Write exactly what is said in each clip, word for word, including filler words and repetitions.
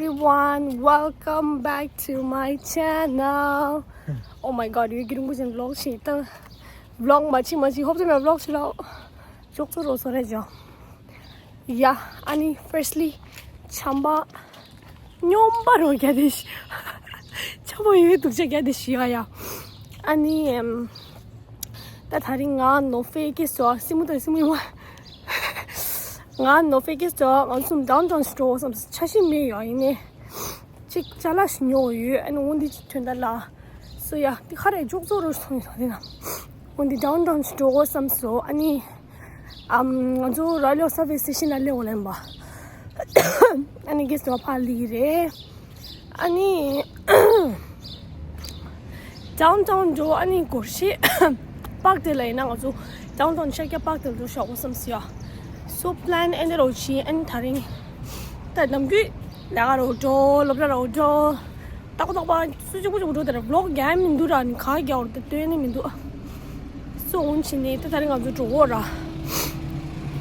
Everyone, welcome back to my channel. Oh my god, you getting pushing vlog sheet. Vlog machi machi, hope to vlog sheet. Jok to ro sore jo. Yeah, ani firstly, chamba nyomba ro kya dish. Chamba yu tu kya dish ya ya. Ani em, ta thari nga no fe ke so simu ta simu wa. Nga no fe ke so, nga sum downtown store sam chashi me ya ine. Chik chala shnyo yu, ani undi chi tunda la. So ya, ti khare jok zo ro song so dina. Undi downtown store sam so, ani am nga zo Royal Service Station a le olen ba. Ani guest wa pa li re. Ani downtown འགྲོ། ཨ་ནི་སྒོར་གཞས་པག་དེ་ལ་ཡིན་ན་ང་ཚོ་downtown ཤར་རྒྱག་པག་དེ་ལ་འགྲོ་ཤོག་བསམ་སི་ཡ། So plan ཨེ་འདྲ་རོ་ཆི་ཨན་ད་རིང་ད་ནམ་རྒྱུན་ལས་ཀ་རོ་འགྲོ། སློབ་གྲྭ་རོ་འགྲོ། ཏག་ཏག་པ་སུ་གཅིག་པུ་གཅིག་པུ་འགྲོ། དེ་ར་vlog རྒྱག་མི་འདུག་ར། ནི་ག་རྒྱག་འོར་ད་སྟོན་ནི་མི་འདུག So འོན་ཆི་ནི་ད་ད་རིང་ང་ཚོ་འགྲོ་འོ་ར།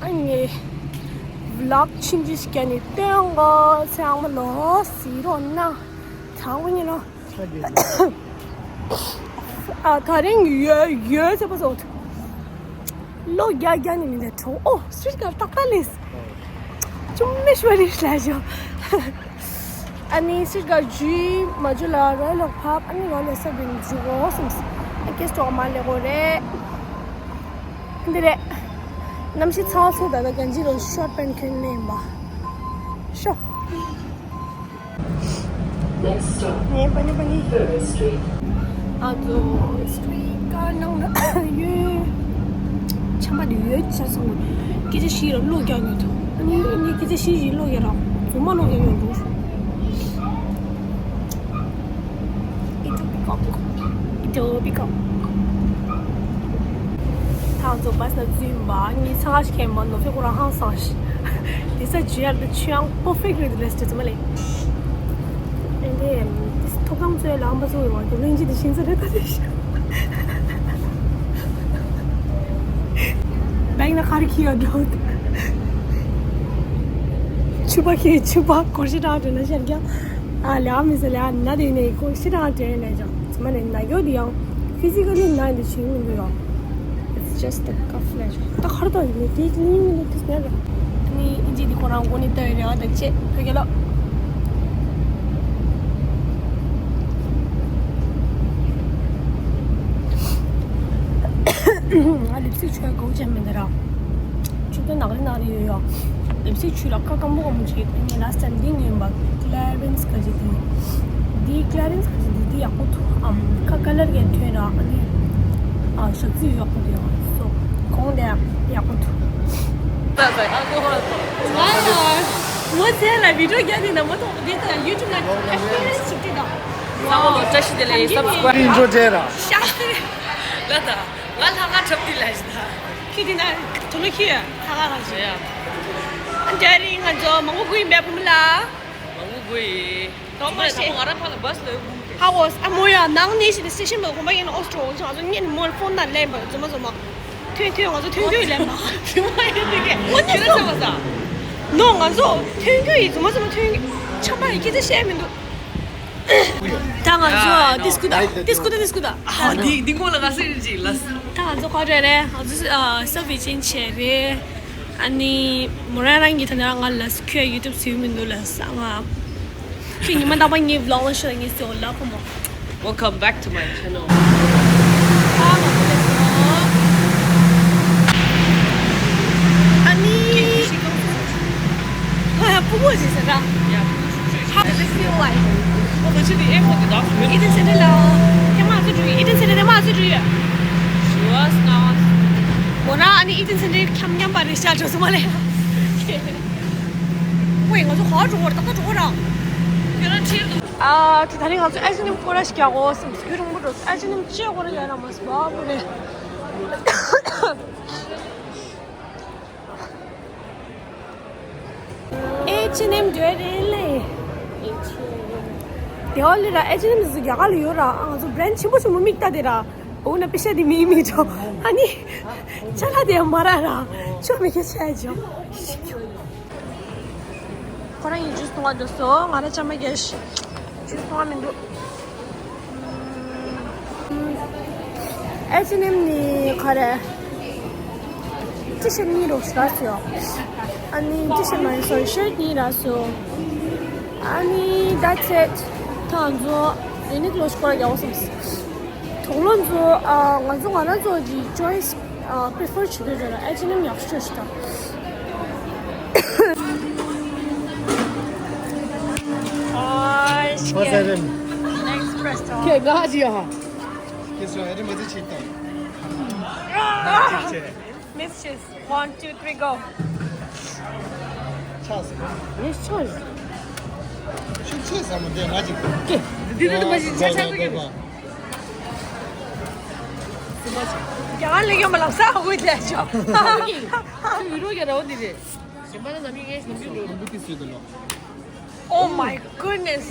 ཨ་ནི་vlog ཆིན་ཅི་ཞིག་རྒྱག་ནི་སྟོན་གོ་ཚེ་ཨང་མ་ལོ་སི་རོ་ན་ཚང་མ་ཉི་ལོ། ཨ་ད་རིང་ཡོད་ཡོད་ཚེ་པ་སོགས་ལོ་རྒྱག་རྒྱག་ནི་མི་འདུག་འགྲོ། ཨོ་street ཀར་ཏག་ཏག་ལེས། ཅུང་མེ་ཤོ་རིས་ལ་ཞོ། ཨ་ནི་street ཀར་ཇུས་མ་ཇུ་ལ་རོ་ལོག་ཕབ། ཨ་ནི་རོ་ལོག་ས་བིན་ཇུ་གོ་སམ། ཨ་ཀེ་སྟོག་མ་ལེ་གོ་རེད། འདི་རེད། གནམ་གཤིས་ཚ་སོང་། ད་ལྟ་གན་ཇི་རོ་ཤོར་པན་ཁྱོན་ནས་ཡིན་པ། ཤོ། Next stop, ངའི་པ་ནི་པ་ནི། Third Street. ཨ་ཙོ་street ཀར་ནང་ལ་ཡོད། ཆམ་པ་དེ་ཡོད་ཆ་སོང་། སྐད་ཆ་ཞིག་ལ་བློ་རྒྱག་ནས་ཐུག་ཨ་ནི་ཨ་ནི་སྐད་ཆ་ཞིག་ཞིག་བློ་རྒྱག་ར། རྫུན་མ་བློ་རྒྱག་ཡོད་འགྲོ། It will be gone. It will be gone. ད་ང་ཚོ་བྷ་སི་ནང་འཛུལ་ཡིན་པ། ངའི་ཚ་ཁ་ཞིག་ཁེམ་པ་ནོ་ཕེ་ཁོ་རང་ཧང་སང་ཞིག་དེ་ས་ཇུ་ཡར་དུ་ཆུ་ཡང་perfect རེད་ལེ་སྟེ་ཙམ་ལེ། And then this ཐོབ་ཐང་ཚོའི་ལམ་པ་ཚོ་ཡོང་བ་དེ་ལན་ཅི་དེ་ཤིན་ས་རེད་ད་དེ་ཤ། བེང་ན་ཁ་རི་ཁི་ཡོད་འགྲོ། ཆུ་པ་ཁི་ཆུ་པ་གོར་ཤི་ཏྲག་དྲན་ན་ཤར་རྒྱ། ཨ་ལ་མི་ཟེར་ལ་ན་དེ་ནས་གོར་ཤི་ཏྲག་དྲན་ནས་ཅང་ཚང་མ་ནས་ན་གྱོ་དེ་ཡང་physically ན་འདི་ཆུ་མི་འདུག་ཡང་། It's just the cuff ལས་ད་ཁར་དང་ནི་དེ་ལི་མི་ནི་ཏིས་ནས་ར། ནི་ཨིན་ཇི་དེ་ཁོ་རང་གོ་ནི་ལྟ་བའི་རེ་བ་དང་བཅས་ཕ་གི་ལོ། ང་ལིབ་སི་ཆུ་གོག་ཅན་མི་འདི་ར། ཆུ་དོན་ནག་རི་ནག་རི་ཡོད་ཡོད། ལིབ་སི་ཆུ་ལ་ཁ་སྐམ་པོ་སྐམ་པོ་བྱེད། ངས་last time འདི་ངན་པ་Clarins ག་ཅིག་འདི། འདི་Clarins ག་ཅིག་འདི་འདི་ཡག་པོ་འདུག་ཨམ་ཁ་color གས་ཐོན་ར། ཨ་ནི་ཨ་ཞག་རྩི་ཡག་པོ་འདུག་ཡང་སོ་གོང་དེ་ཡག་པོ་འདུག་ད་ད་ཨ་ཀོ་ཧོལ། ང་ལ་ངོ་ཚེ་ལ་video རྒྱག་ནི་ན་མ་ཐོག་འདི་ད་YouTube ལ་experience ཞིག་དེ་དང་། ས་མོ་ལོ་བཀྲ་ཤིས་བདེ་ལེགས། subscribe འགྲོ་བྲལ་ར། ཤ་སྟེ། ལ་ད། ང་ལྷག་དཀར་འཁྲབ་དུས་ལ་ཞིག་ད། ཁྱེད་དེ་ན་དུ་ལོ་ཁྱེད་ལྷག་དཀར་ལ་ཞིག་ཡ། ཨ་འདྲ་རིང་ང་ཚོ་མང་པོ་དགོས་ཡིན་པས་བུ་མོ་ལ། མང་པོ་དགོས་ཡིན། རོགས་མ་བྱེད། ང་རང་ཕ་ལ་བྷ་སི་ལ་ཡོད་དགོས། ཧ་གོ་ཨ་མོ་ཡ་ནང་ནས་ཞིག་ལ་སེ་ཤན་པ་གོམ་པ་ཡིན་ན་ཨོ་སི་ཀྲོ་ང་ཚོ་ངས་ནི་མོ་ལ་ཕོན་ན་ལེན་པ་རྫུན་མ་རྫུན་མ། ཐོན་ཐོན་ང་ཚོ་ཐོན་ཐོན་ལེན་པ། རྫུན་མ་ཡིན་ནི་གས། ཨོ་ནི་ཁྱོད་རང་ཚོ་ཚང་མ་ས། ནོ་ང་ཚོ་ཐོན་ཐོན་ཡིན་རྫུན་མ་རྫུན་མ་ཐོན། ཆམ་པ་ཡིན་སྐད་ཆ་བཤད་མི་འདུག་ད་ང་ཚོ་ཏིས་ཀུ་ད་ཏིས་ཀུ་ད་ཏིས་ཀུ་ད། ཨ་འདི་འདི་མགོ་ལ་ག་ཟེར་ཅིག་ལ། ད་ང་ཚོ་ག་རེ་རེད། ང་ཚོ་ཨ་ས་བི་ཅིན་ཆེ་རེད། ཨ་ནི་མོ་རང་རང་གི་ད་ནི་རང་ང་ལ་ཁྱོད་YouTube བཟོས་མི་འདུག་ལ་ས་ང་། ཁྱོད་ཉི་མ་རྟག་པར་ངའི་vlog ལ་ཤོད་ངས་ཟེར་འོ་ལ་ཕོ་མོ། Welcome back to my channel. ཨ་ང་ཚོ་ལ་ས། ཨ་ནི། ཧ་ཧ་ཕོ་མོ་ཞིག་ཟེར་ར། Yeah. How does it feel like? ཨོ་ད་ཅི་དེ་ཨེ་ཕོ་དེ་དག་ཡོད། Eaton Centre ལ། ཧེ་མ་ཚོ་འགྲོ་ཡི། Eaton Centre ཧེ་མ་ཚོ་འགྲོ་ཡི། She was now. མོ་རང་ཨ་ནི་Eaton Centre འཁྱམ་འཁྱམ་པ་རེད་ཤག་འགྲོ་སོང་མ་ལེ། ཝེ་ང་ཚོ་ག་འགྲོ་བར་ཏག་ཏག་འགྲོ་གོ་ར། ཁྱོད་རང་ཁྲིད་འདུག་ཨ་ཁྱོད་ད་རིང་ང་ཚོ་ཨེ་ཆི་ནེམ་སྐོར་ར་ཞིག་རྒྱག་གོ་སམ་སྐུ་རིང་པོ་འགྲོ། ཨེ་ཆི་ནེམ་ཅི་སྐོར་ར་རྒྱག་ན་མ་སུ་བ་པོ་རེད། ཨེ་ཆི་ནེམ་འདྲ་རེད་ལེ། དེ་འོ་ལེ་ར་ཨེ་ཆི་ནེམ་ཟུ་རྒྱ་གར་ལ་ཡོད་ར། ང་ཚོ་brand ཆེན་པོ་ཆེན་པོ་མིག་ལྟ་དེ་ར། འོ་ན་པེ་ཤ་དེ་མི་མི་འགྲོ། ཨ་ནི་ཅ་ལག་དེ་ཡང་མ་རག་ར། ཆོ་མི་ཁྱེད་ཆ་ཡ་འཇོ། ཁོ་རང་གིས་ཇུས་འཐུང་བ་འགྲོ་སོང་། ང་རང་ཅང་མ་རྒྱལ་ཞིག་ཇུས་འཐུང་བ་མི་འདུག་ཨེ་ཆི་ཨེན་ཨེམ་ནི་ག་རེ། ཊི་ཤར་ཊི་གཉིས་རོགས་རག་སོང་། ཨ་ནི་ཊི་ཤར་ཊི་མ་ཡིན། སོ་རི། ཤར་ཊི་གཉིས་རག་སོང་། ཨ་ནི་that's it། ད་ང་ཚོ་ཡུ་ནིག་ལོ་ཞིག་སྐོར་རྒྱག་འོ་བསམས། དོག་ལོ་ཚོ་ཨ་ང་ཚོ་ང་རང་ཚོ་གི་ཅོའི་སི་ཨ་པི་རི་ཕར་བྱེད་དུས་ཙམ་ལ་ཨེ་ཆི་ཨེན་ཨེམ་ཡག་ཤོས་ཤིག་དང་། What's that in? Next restaurant. Okay, got you. This one, I didn't want to cheat though. Miss Cheese. One, two, three, go. Yes, choice. ཤུགས་ཆེ་ས་མ་འདི་ང་ཅིག་ཀེ། འདི་འདི་འདི་མ་ཤི་ཆ་ཆ་ཟེར་གི་རེད། རྒྱ་གར་ལས་ཀྱང་མ་ལབ་ས་ཧ་གོ་དེ་ཆོ། ཁྱོད་ཡུ་རོ་རྒྱ་ར་བ་འདི་རེད། གཞན་པ་ན་ནམ་ཡིན་ངས་ནམ་ཡིན་འགྲོ། Oh my goodness.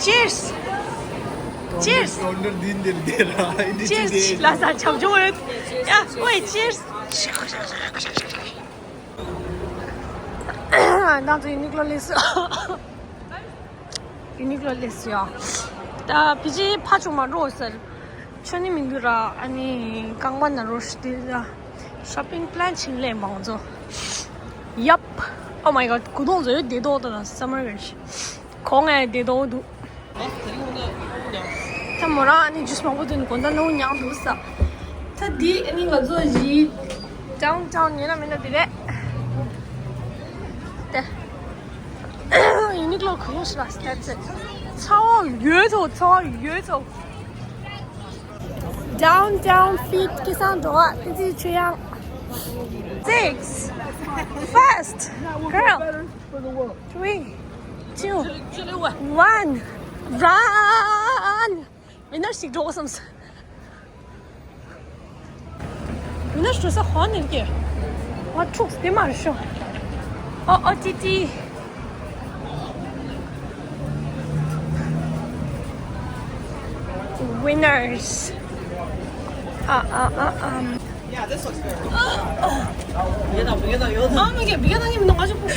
Cheers. Cheers. Cheers. ལ་ས་ཆབ་ཆུང་རེད། ཡ་ཝེ། Cheers. ང་ཚོ་ཡུ་ནིག་ལོ་སླེབས་སོང་། ཡུ་ནིག་ལོ་སླེབས་སོང་ཡ། ད་ཕི་ཅི་ཕ་ཆུང་མ་འགྲོ་ཟེར། ཆོ་ནི་མི་འདུག་ར། ཨ་ནི་རྐང་པ་ན་རོ་ཤི་དེ་ལ། ཤོ་པིང་པི་ལན་ཆིན་ལེ་མང་ཚོ། Yup. Oh my god. གུ་དོང་ཚོ་ཡོད་བདེ་ཏོག་ཏོ་དང་སམ་མར་གི་ཁོང་ངའི་བདེ་ཏོག་འདུག་ད་མོ་རང་ཨ་ནི་ཇུས་མང་པོ་འཐུང་དགོས། ད་ནོར་མྱངས་འདུག་ས། ད་འདི་ཨ་ནི་ང་ཚོ་ཡི་ཌའུན་ཊའུན་ཡིན་ན་མིན་ན་འདི་རེད། ཏེ། ཡུ་ནིག་ལོ་གང་ཞིག་ལ་སྟེར་ཚེ། ཚ་བ་ཡོད་ཚོ། ཚ་བ་ཡོད་ཚོ། Downtown feet. ཁེ་སང་འགྲོ་བ་ཏི་ཙི་ཆུ་ཡང་། Six. Fast. Girl. Three, two, one. Run. མི་ནར་ཞིག་འགྲོ་བསམ་སོང་། མི་ནར་འགྲོ་ས་ཧོན་ནས་ཀྱེ། ང་འཁྲུགས་དེ་མར་ཤོག་ཨོ་ཨོ་ཏི་ཏི། Winners. ཨ་ཨ་ཨ་ཨམ། Yeah, this looks good. ཨ་མ་གི་བི་ག་ད་ངི་མི་ནོ་ང་ཅུ་པུ།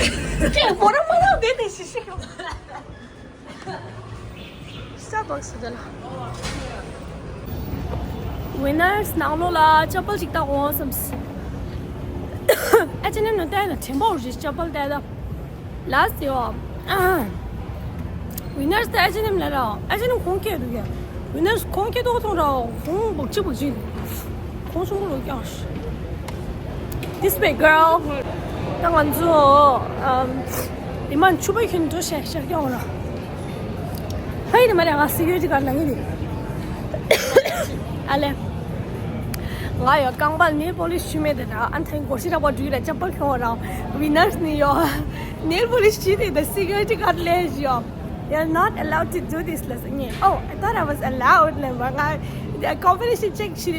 ཀྱེ་བོ་ར་མ་ལ་བེ་དེ་ཤི་ཤི་ཤོག Starbucks དེ་ལ། Winners ནང་ལོགས་ལ་ཅ་པལ་ཅིག་བལྟ་དགོས་བསམས། ཨ་ཅེ་ནེ་ནོ་བལྟས་ན་དྲན་པ་འོ་རེད། ཅ་པལ་བལྟས་ད། Last year. Winners དེ་ཨ་ཅེ་ནེམ་ལ་ར། ཨ་ཅེ་ནེམ་ཁོང་སྐད་འདུག་ཡ། Winners ཁོང་སྐད་ཏོག་ཐོང་ར། ཁོང་བག་ཅི་བག་ཅི། ཁོང་ཆུང་ལོ་ཀྱང་། This way, girl. ད་ང་ཚོ་ཨམ། དེ་མ་ཕྱུ་པ་ཁྱོད་འགྲོ་ཤག་ཤག་ཀྱང་ར། ཧེ་དེ་མ་ར་ང་སི་ཀུ་རི་ཊི་གཱཌ་ལ་ངེས་ཏེ། ཨ་ལེ། ང་ཡོ་རྐང་པ་ནེལ་པོ་ལིཤ་བྱུགས་མེད་དེ་ར། ཨན་ཐེན་གོ་ཤི་ར་པ་འགྲུལ་ར་ཅ་པལ་ཁྱོང་ར། Winners ནི་ཡོ། Nail polish བྱས་ཏེ་the security guard ལས་ཡོ། You're not allowed to do this ལ་ཟེར་ངས། Oh, I thought I was allowed ལབ་པ། ང་competition check བྱས་ཏེ་ང་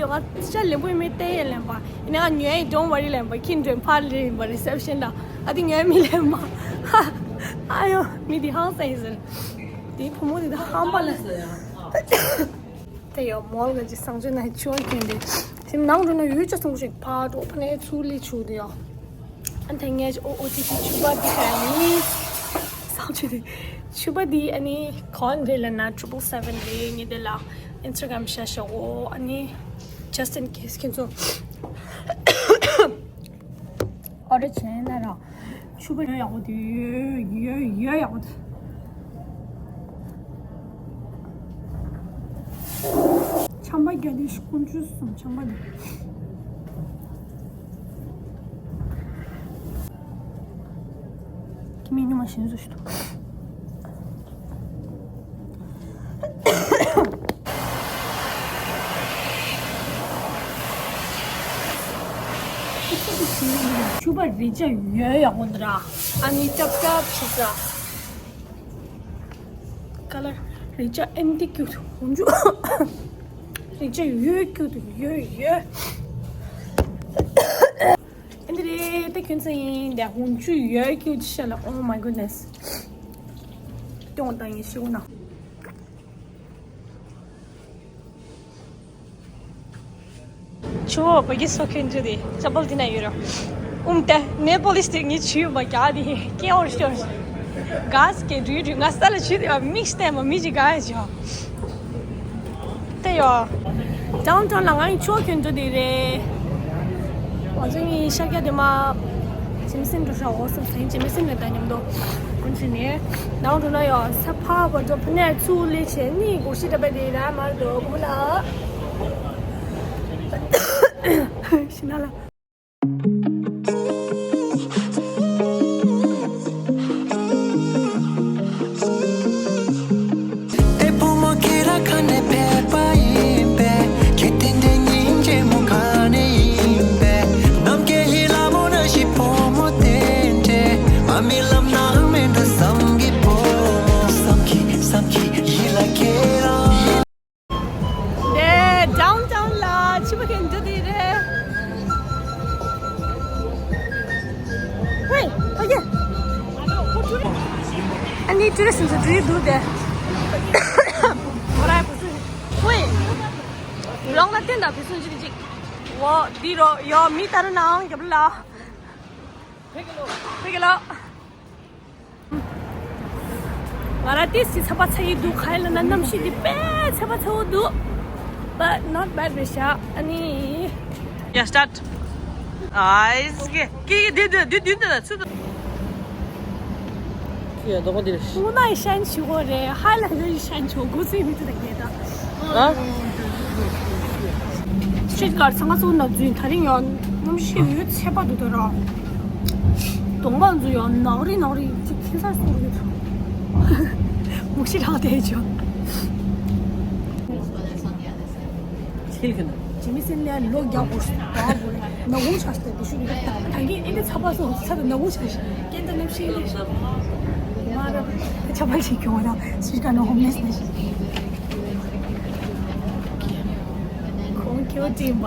ཤ་ལེན་པོ་ཡིན་མེད་བལྟས་ཡིན་ལབ་པ། ཡིན་ན་ང་ཉོས་ཡིན། Don't worry ལབ་པ། ཁྱིམ་འགྲོ་ཕར་ལེན་པ་reception ལ། ཨ་དེ་ཉོས་མི་ལབ་པ། ཨ་ཡོ་མི་དེ་ཧང་སངས་ཡིན་ཟེར། དེའི་བུ་མོ་དེ་ད་ཧང་པ་ལ། དེ་ཡོ་མོལ་ག་ཅི་གསང་སྤྱོད་ན་ཆུ་བ་ཁྱོད་དེ། དེ་ནང་འགྲོ་ན་ཡུལ་ཅག་སོང་ཞིག་ཕར་འགྲོ་ཕ་ནས་ཚུར་ལི་ཆུ་དེ་ཡོ། ཨ་ཐེངས་ངས་ཨོ་ཨོ་ཅི་ཅི་ཕྱུ་པ་འདི་ག་ཡིན། གསང་སྤྱོད་དེ། ཕྱུ་པ་འདི་ཨ་ནི་གང་རེད་ལབ་ན་triple seven རེད། ངས་དེ་ལ་Instagram བཞག་བཞག་འོ། ཨ་ནི་just in case ཁྱེད་ཚོ་order བྱས་ན་ར། ཕྱུ་པ་ཡོད་ཡག་པོ་དེ་ཡོད་ཡོད་ཡོད་ཡག་པོ་དེ། ཆམ་པ་རྒྱག་དུས་ཀུན་སྤྱོད་སོང་ཆམ་པ་དེ། ཁྱི་མི་ཉུང་མ་ཞིག་བཟོ་ཞིག་འདུག་ཕྱུ་པ་རེ་ཅག་ཡོད་ཡག་པོ་འདི་ར། ཨ་ནི་ཅབ་ཅབ་ཆི་ཟ། ཀ་ལར་རེ་ཅག་ཨེན་ཏི་ཀིའུ་ཊི་འོན་ཅུ། རེ་ཅག་ཡོད་ཀིའུ་ཊི་ཡོད་ཡོད། ཨེན་ཏི་རེ་ད་ཁྱོད་ཚ་ཡིན་དེ་འོན་ཅུ་ཡོད་ཀིའུ་ཊི་ཤ་ལ། Oh my goodness. ཏོང་ཏང་ཡིན་ཤི་འོ་ན། ཆུ་བོ་བ་གི་སོ་ཁན་ཆུ་དེ་ཅ་པལ་དེ་ན་ཡོད་ར། ཨུམ་ཏེ་ནེ་པོ་ལིས་དེ་ངའི་ཆུ་བ་རྒྱ་དེ་ཀེ་འོར་ཤོར། གཱས་ཀེ་འགྲུལ་འགྲུལ་ང་ས་ལ་ཆུ་དེ་བ་མིག་སྟེ་མ་མི་ཅི་གཱས་ཡོ། ཏེ་ཡོ། ཌའུན་ཊའུན་ལ་ང་ཡི་ཆོ་ཁྱོད་འགྲོ་དེ་རེད། ང་ཚོ་ངའི་ཤར་རྒྱ་དེ་མ། ཇིམ་སིན་འགྲོ་ཤག་འོ་སོ་སེང་ཇིམ་སིན་ནས་ད་མཉམ་དུ། ཀུན་ཕྱིན་ནས། ནང་འགྲོ་ན་ཡོ་ས་ཕ་བར་དུ་ཕ་ནས་ཚུར་ལས་བྱས་ནི་སྒོར་ཤི་འདྲ་པ་དེ་ར་མར་དུ་བུ་ལ། ཤི་ན་ལ། དེ་བུ་མོ་ཁྱེད་རང་ག་ནས་ཕེབས་པ་ཡིན་པས། ཁྱེད་དེ་འདྲའི་སྙིང་རྗེ་མོ་ག་ནས་ཡིན་པས། ནམ་མཁའི་ཡི་ལ་མོ་ན་ཞིག་བུ་མོ་དེ་འདྲས། མ་མི་ལམ་ནང་མེད་འདུག་བསམ་གྱི་བུ་མོ། བསམ་གྱི་བསམ་གྱི་ཡིད་ལ་ཁྱེད་རང་ཡིན། དེ་ཌའུན་ཊའུན་ལ་ཕྱི་པ་གན་འདི་དེ་རེད། ཧེ་ཕ་གི། ཨ་ནི་ཊུ་རི་སི་ཚོ་འགྲོ་ཡི་འདུག་དེ། ཁོ་ར་བུ་སུ། ཧེ། ལོང་ན་བསྟན་དང་བུ་སུ་ཅིག་ཅིག་འོ་འདི་རོ་ཡོ་མི་ལྟར་ནའང་རྒྱབ་ལ། ཕ་གི་ལོ། ཕ་གི་ལོ། ང་རང་ཏིས་ཀྱི་ཚ་པ་ཚ་ཡི་འདུག་ཁ་ཡི་ལ་ན་གནམ་གཤིས་འདི་དཔེ་ཚ་པ་ཚ་བོ་འདུག But not bad རེད་ཤག་ཨ་ནི། Yeah, start. ཨའི་སི་ཀེ་ཀི་ཀི་འདི་འདི་འདི་འདི་འདི་ཚུ་འདི། ཡ་དོག་པ་འདི་རེད། ངོ་མ་ཡི་ཤན་ཆི་གོ་རེད། ཧ་ལ་ཡི་ཤན་ཆོ་གོ་ཚེ་མི་ཚེ་ད་ངེད་ད། ཨ། སྤྱིར་གར་ཚང་ང་ཚོ་ན་རྫུན་ད་རིང་ཡང་གནམ་གཤིས་འོད་ཚད་པ་འདུག་ད་ར། གདོང་པ་ཚོ་ཡང་ནག་རི་ནག་རི་ཅིག་ཁྱིམ་སར་སོང་རེད། མུག་ཤི་རག་དེ་ཅོ། ཁྱིལ་ཁན། ཇི་མི་སེན་ལ་ལོ་རྒྱག་དགོས་ཤི་ད་དགོས་ནག་འོང་ཆགས་ཏེ་དེ་ཤུ་རེད། ད་གིན་ཨེ་འདི་ཚ་པ་སོང་ཚ་དུ་ནག་འོང་ཆགས་ཤི་ཀན་ད་གནམ་གཤིས་ལེགས་ཤི། མ་ར་ད་ཆ་པ་ཞིག་གྱོང་ད་སུ་ཞིག་ག་ནོ་ཧོམ་ལེས་ནས་ཤི། ཁོང་ཁྱོད་ཀྱིས་མ།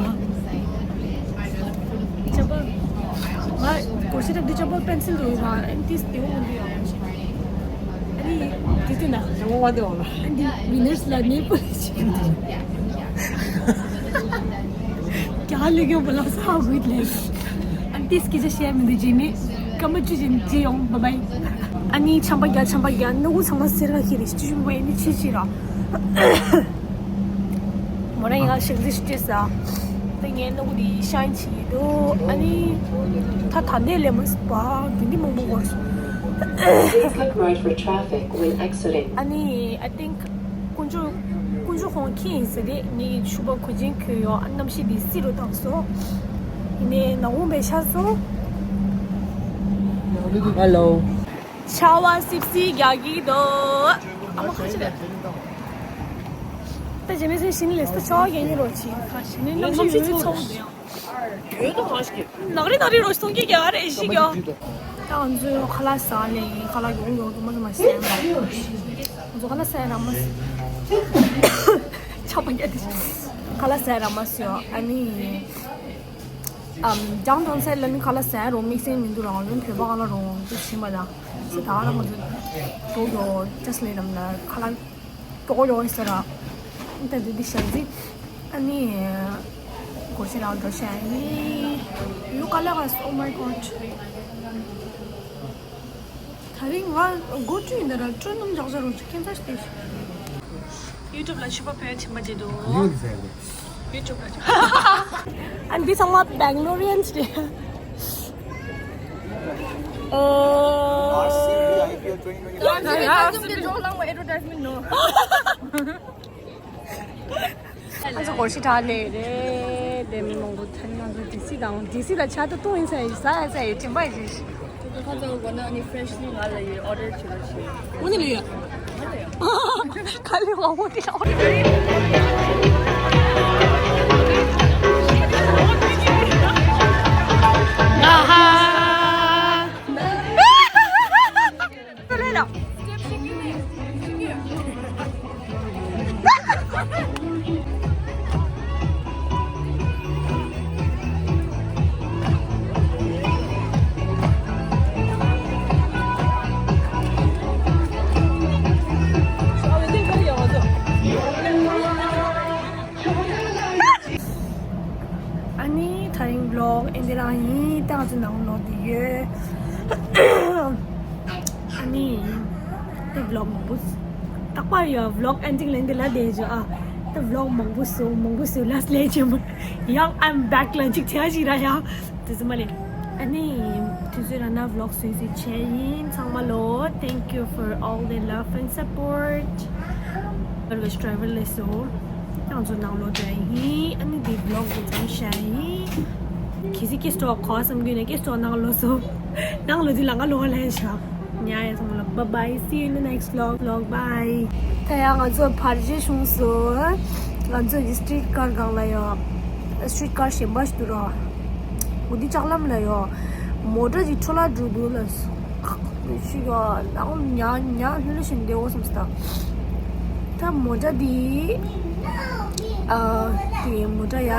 ཅ་པ། ང་གོ་ཤི་རབ་འདི་ཅ་པ་པེན་སིལ་རུ་ཡོད་ཨན་ཏིས་དེ་འོང་འདི་ཡོད་ཨ་ནི་དེ་དེ་ན། ཨན་ཏི་མི་ནར་སི་ལ་ནི་པོ་ལི་ཅི་ག་ལི་གོ་པ་ལ་ས་གུད་ལེ། ཨན་ཏིས་ཀི་ཅ་ཤེ་མི་འདི་ཇི་མི། ཀ་མ་ཅུ་ཅིན་ཇི་ཡོང་བ་བའི། ཨ་ནི་ཆམ་པ་རྒྱ་ཆམ་པ་རྒྱ་ནུ་གུ་ཚང་མ་སེར་ག་ཁྱེར་རེ་ཅུ་ཅུ་བའི་ནི་ཆི་ཆི་ར། མོ་ར་ཡང་ཤིག་ཟི་ཤི་ཏི་ས། ད་ངའི་ནུ་གུ་དེ་ཤའིན་བྱེད་ཀྱི་འདུག་ཨ་ནི། ད་ད་འདས་ལས་མ་སི་པ་དེ་འདི་མང་པོ་འགོར་སོང་། Please look right for traffic when exiting. ཨ་ནི་I think དཀོན་མཆོག་དཀོན་མཆོག་ཁོང་ཁྱི་ཡིན་ཟེར་རེད། ངའི་ཕྱུ་པ་གོས་ཆེན་གྱོན་ཡོད་ཨ་གནམ་གཤིས་འདི་བསིལ་རུ་བཏང་སོང་། ཡིན་ནའི་ནག་འོང་པའི་ཤ་སོང་། Hello. ཆར་པ་སིབ་སིབ་རྒྱག་གི་འདུག་ཨ་མ་ཁ་ཆེ་རེད། ད་རྗེས་མའི་ཚེ་ཞིང་ལས་ད་ཆར་པ་རྒྱག་ཉེ་རོགས་ཆེ་ཁ་ཞིང་ལས་གནམ་གཤིས་ཡོད་ཚོགས་འདུག་ཡང་། ཡོད་དོ་གང་ཞིག་ནག་རི་ནག་རི་རོགས་སྟོང་གི་རྒྱ་རེ་ཞིག་ཡོད། ད་ང་ཚོས་ཁ་ལག་ཟ་ལེ་ཁ་ལག་ཡོང་ཡོང་དུ་མ་དུ་མ་ཟ་ཡང་ང་ཚོ་ཁ་ལག་ཟ་ཡང་ར་མ་ཟ། ཆར་པ་རྒྱག་དེ་ཁ་ལག་ཟ་ཡང་ར་མ་ཟ་ཡོད་ཨ་ནི། ཨམ། ཌའུན་ཊའུན་སའིཌ་ལ་ནི་ཁ་ལག་ཟ་རོ་དམིགས་བསལ་མི་འདུག་ལ་ང་ཚོ་བོད་པ་ཁ་ལག་རོ་དེ་ཕྱིན་པ་ལ་སི་ད་ལ་ང་ཚོ་ཏོ་ཀྱོ་ཇ་སི་ལེ་ནམ་ལ་ཁ་ལག་ཏོ་ཀྱོ་ཡོད་ས་ར་ད་དེ་དེ་ཤ་ཟི་ཨ་ནི་གོ་ཤ་རང་འགྲོ་ཤ་ཡི་ཡུ་ཁ་ལག་ཨ་oh my god ད་རིང་ང་སྒོ་བཀྲུས་ཡིན་ད་ར་བཀྲུས་སྣུམ་རྒྱག་བྱ་རུ་ཁྱེད་ཚ་ཞིག་ཡུ་ཊུབ་ལ་ཕྱུ་པ་བོད་ཆེན་པ་བརྗེད་འདུག་ཡུ་ཊུབ་ལ་ཨ་འདི་ཚང་མ་Bangaloreans རེད། ཨོ། ཡ་ཡ་ཡ། ང་ཚོ་སྒོར་ཤི་དྲག་ལས་རེད་དེ་མི་མང་པོ་ཐན་ང་ཚོ་ཌི་སི་དང་ཌི་སི་ལ་ཆ་ཏོ་ཏོ་ཡིན་ས་ཡིན་ས་ཡིན་ས་ཡིན་དྲན་པ་ཡིན་ཞིག་ཁ་ཚང་གོ་ན་ནི་ཕྲེཤ་ལི་ང་ལ་ཡི་ཨོ་ཌར་བྱེད་རོགས་བྱེད། འོ་ནི་ལི་ཡ། ཁ་ལི་ཝང་འོ་ཏི་ཨོ་ཌར། ང་ཧ། དེ་རང་ཡིན། ད་ང་ཚོ་ནང་ལོག་དེ་ཡོད། ཨ་ནི་ད་vlog མང་པོ། རྟག་པར་ཡོད་vlog ending ལེན་དེ་ལ་བསྡད་བྱོས་ཨ། ད་vlog མང་པོ་བཟོ་མང་པོ་བཟོ་last ལས་ཆེན་པོ། ཡང་I'm back ལ་གཅིག་བྱས་ཤིག་ར་ཡང་། དེ་ཚོ་མ་ལས། ཨ་ནི་དུས་ཚོད་རག་ན་vlog བཟོས་བཟོས་བྱས་ཡིན། ཚང་མ་ལོ། Thank you for all the love and support. Always driver ལས་སོ། ང་ཚོ་ནང་ལོག་འགྲོ་ཡིན། ཨ་ནི་དེ་vlog དེ་ཙམ་བྱས་ཡིན། གལ་སྲིད་ཀེ་སྟོ་གོ་བསམ་གྱི་ན་ཀེ་སྟོ་ནང་ལོག་སོ། ནང་ལོག་དེ་ལ་ང་ལོག་ལ་ཡིན་ཤག་ཉ་ཡ་ཚང་མ་ལ་bye bye, see you in the next vlog, vlog, bye. ད་ཡང་ང་ཚོ་ཕར་རྗེས་བྱུང་སོང་། ང་ཚོ་གི་street car སྒང་ལ་ཡོད། street car གཞན་པ་ཞིག་འདུག་ར། འོ་འདི་ལྕགས་ལམ་ལ་ཡོད། མོ་ཊ་ཅིག་འཕྲོ་བརླག་འགྲོ་འདུག་ལ། ཁག་ཅིག་ཡོད་ནའང་ཉ་ཉ་ལྷོད་ལྷོད་བྱས་བསྡད་འོ་བསམ་སོང་ད། ད་མོ་ཊ་འདི། ཨ། དེ་མོ་ཊ་ཡ།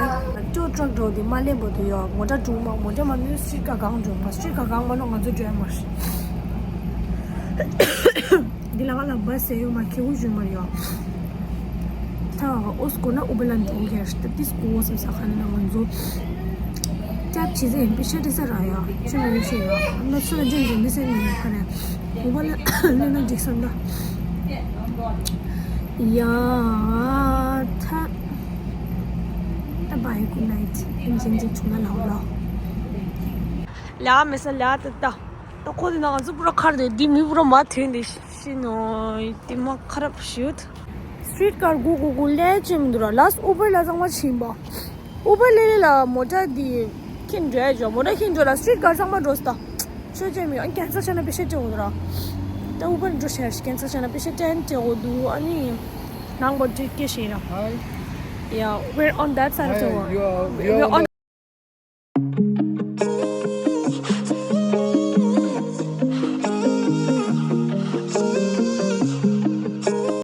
ཊོ་ཊྲག་འགྲོ་དེ་མ་སླེབས་བར་དུ་ཡོད། མོ་ཊ་འགྲོ་མ་མོ་ཊ་མ་ནུས་street car སྒང་འགྲོ་མ་street car སྒང་མ་ནོ་ང་ཚོ་འགྲོ་ཡ་མ་རེད། འདི་ལ་ང་ལ་bus ཟེར་ཡོད་མ་ཁེ་བོ་ཞུ་མ་ཡོད། ད་ཨོ་སྐོར་ན་ཨུ་བེ་ལ་འགྲོ་གི་རེད། ད་ཏིས་ཀོ་ཟེར་ས་ཁ་ན་ང་ཚོ་སྐྱབས་ཆེ་ཟེར་ཡིན་པི་ཤ་ཏི་ས་ར་ཡ་ཆུ་མི་ཤེས་ཡ་ང་ཚོ་ལ་འཇིགས་འཇིགས་མི་སེམས་ཡིན་ཁ་རེད། ཨུ་བེ་ལ་ལེན་ན་འགྲིག་སམ་ད། ཡ་ད་ད་bye, good night. ཨིན་ཇིན་ཅིག་བྱུང་ན་ལའོ་ལའོ། ལ་མེ་ས་ལ་ད་ད། ད་ཁོ་དེ་ན་ང་ཚོ་པུ་ར་ཁར་དེ་འདི་མི་པུ་ར་མ་ཐོན་དེ་ཤི་ནོ། དེ་མ་ཁ་རབ་ཤིའུ་ད། street car སྒུག་སྒུག་སྒུག་ལས་ཅི་མི་འདུག་ར། last Uber ལ་ཚང་མ་ཕྱིན་པ། Uber ལས་ལས་ལ་མོ་ཊ་དེ་ཁྱིན་འགྲོ་ཡ་ཇོ་མོ་ཊ་ཁྱིན་འགྲོ་ལ་street car ཚང་མ་འགྲོ་སྟ། ཆོས་ཅན་མི་ཨན་cancel བྱས་ན་པེ་ཤ་སྤྲད་འོ་དོ་ར། ད་Uber འགྲོ་ཤར་ཤི་cancel བྱས་ན་པེ་ཤ་སྤྲད་འོ་དོ་ཨ་ནི། ནང་པོ་ཊི་ཀེ་ཤེ་ར། Hi. Yeah, we're on that side of the world. Hi, you are, you are on